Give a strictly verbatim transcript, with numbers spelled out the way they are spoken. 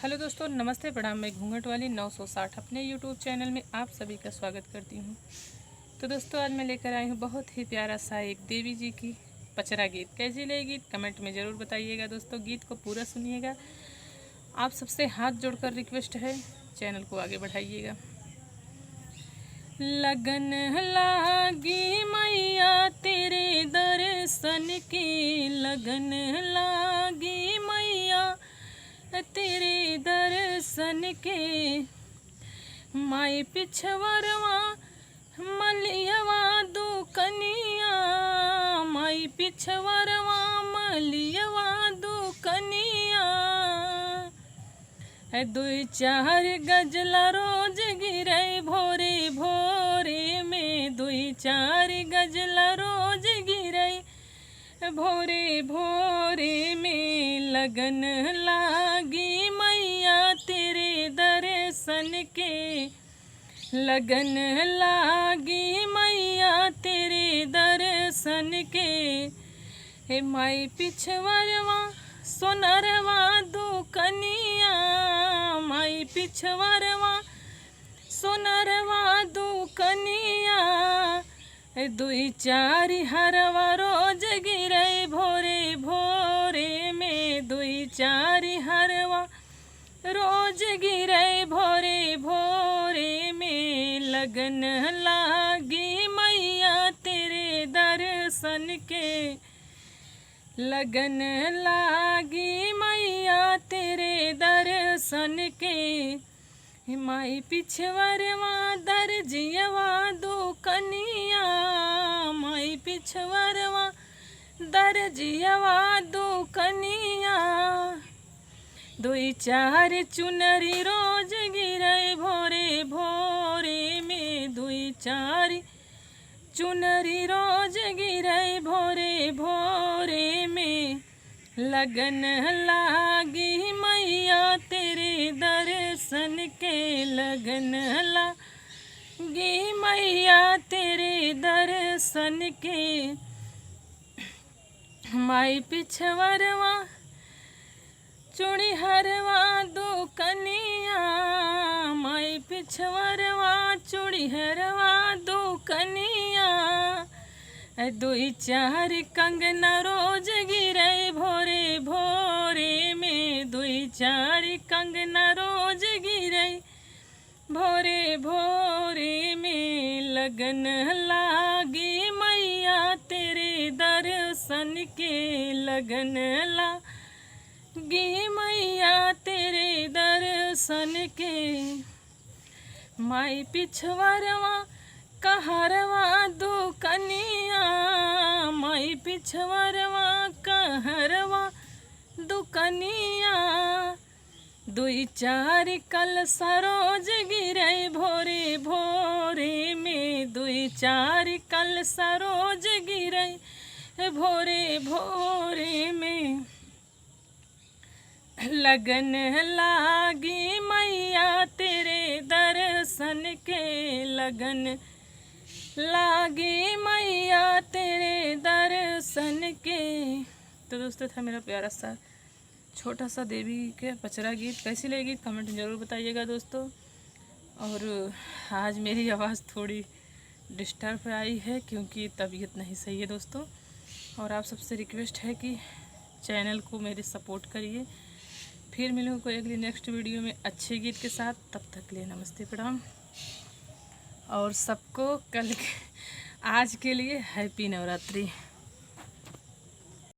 हेलो दोस्तों, नमस्ते, प्रणाम। मैं घूंघट वाली नौ सौ साठ अपने YouTube चैनल में आप सभी का स्वागत करती हूँ। तो दोस्तों, आज मैं लेकर आई हूँ बहुत ही प्यारा सा एक देवी जी की पचरा गीत। कैसी लगी गीत, कमेंट में ज़रूर बताइएगा दोस्तों। गीत को पूरा सुनिएगा। आप सबसे हाथ जोड़कर रिक्वेस्ट है, चैनल को आगे बढ़ाइएगा। लगन लागी मैया तेरे दर्शन के, लगन लागी मैया तेरे दर्शन के। माई पिछवरवा मलियवा दुकनिया, माई पिछवरवा मलियवा दुकनिया। है दुई चार गजला रोज गिरै भोरे भोरे में, दुई चार गजला रोज गिरै भोरे भोरे में। लगन लागी मैया तेरे दर्शन के, लगन लागी मैया तेरे दर्शन के। हे माई पिछवरवा सोनरवा दुकनिया, माई पिछवरवा सोनरवा दुकनिया। दुई चार हरवा रोज गिरै भोरे भोरे में, दुई चार हरवा रोज गिरै भोरे भोरे में। लगन लागी मैया तेरे दर्शन के, लगन लागी मैया तेरे दर्शन के। माई पिछवरवा दर्जियवा दुकनिया, माई पिछवरवा दर्जियवा दुकनिया। दुई चार चुनरी रोज गिरै भोरे भोरे में, दुई चार चुनरी रोज गिरै भोरे भोरे में। लगन लागी मैया तेरे दर्शन के, लगन लागी मैया तेरे दर्शन के। माई पिछवरवा चूड़ी हरवा दुकनिया, माई पिछवरवा चूड़ी हरवा दुकनिया। दुई चार कंगना रोज गिरै भोरे भोरे में, दुई चार कंगना रोज गिरै भोरे भोरे में। लगन लागी मैया तेरे दर्शन के, लगन लागी मैया तेरे दर्शन के। माई पिछवरवा कहरवा दुकनिया, माई पिछवरवा कहरवा दुकनिया। दुई चार कलसा रोज गिरै भोरे भोरे में, दुई चार कलसा रोज गिरै भोरे भोरे में। लगन लागी मैया तेरे दर्शन के, लगन लागी मैया तेरे दर्शन के। तो दोस्तों, था मेरा प्यारा सा छोटा सा देवी के पचरा गीत। कैसी लगी गीत, कमेंट में ज़रूर बताइएगा दोस्तों। और आज मेरी आवाज़ थोड़ी डिस्टर्ब आई है क्योंकि तबीयत नहीं सही है दोस्तों। और आप सबसे रिक्वेस्ट है कि चैनल को मेरे सपोर्ट करिए। फिर मिलूँगा कोई अगली नेक्स्ट वीडियो में अच्छे गीत के साथ। तब तक के लिए नमस्ते, प्रणाम। और सबको कल के, आज के लिए हैप्पी नवरात्रि।